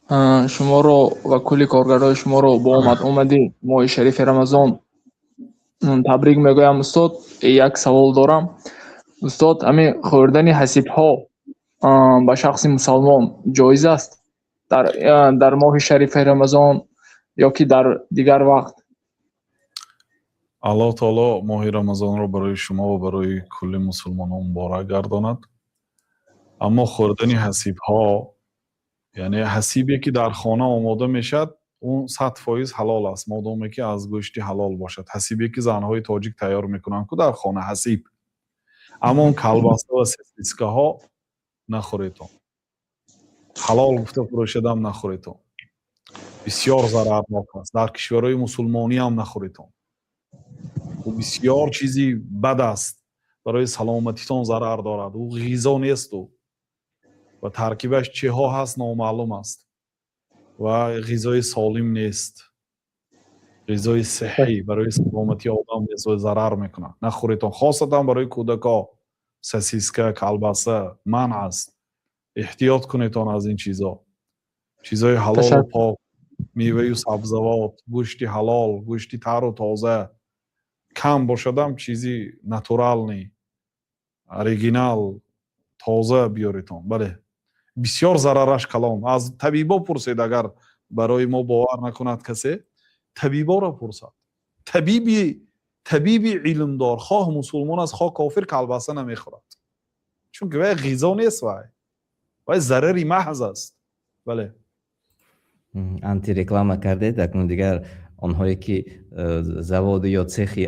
Шуморо ва кулли коргарои шуморо бо омад-омади моҳи шарифи Рамазон табрик мегӯям, устод. Як савол дорам, устод: ҳамин хӯрдани ҳасибҳо ба шахси мусалмон ҷоиз аст дар моҳи шарифи Рамазон ё ки дар дигар вақт? Аллоҳ таоло моҳи Рамазонро барои шумо ва барои кулли мусулмонон муборак гардонад. Аммо хӯрдани ҳасибҳо, яъне ҳасибе ки дар хона омода мешавад, он 100% ҳалол аст, модоме ки аз гӯшти ҳалол бошад. Ҳасибе ки занҳои тоҷик тайёр мекунанд ку дар хона, ҳасиб. Аммо он колбаса ва сосискаҳо нахӯредон. Ҳалол гуфта фурӯшадам, нахӯредон, бисёр зарарнок аст. Дар кишварҳои мусулмониам нахӯредон, ӯ бисёр чизи бад аст, барои саломатитон зарар дорад. Ӯ ғизо нест, ӯ ва таркибаш чиҳо ҳаст, номаълум аст ва ғизои солим нест, ғизои сиҳҳӣ барои саломатии одам нест ва зарар мекунад. Нахӯредон, хосатан барои кӯдако сосиска, колбаса манъ аст. Эҳтиёт кунедон аз ин чизо. Чизои ҳалолу пок, меваю сабзавот, гӯшти ҳалол, гӯшти тару тоза, кам бошадам, чизи натуральный, оригинал, тоза биёретон. Бале, бисёр зарараш калон. Аз табибо пурсед. Агар барои мо бовар накунад касе, табиборо пурсад. Табиби илмдор, хоҳ мусулмон аст, хоҳ кофир, колбаса намехӯрад, чунки вай ғизо нест, вай зарари маҳз аст. Бале. Антиреклама кардед. Акнун дигар онҳое ки заводу ё цехи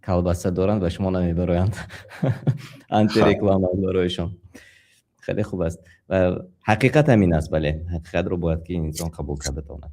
колбаса доранд, ба шумо намебароянд. Антиреклама бароишон хеле хуб аст ва ҳақиқат ҳамин аст. Бале, ҳақиқатро бояд ки инсон қабул карда тавонад.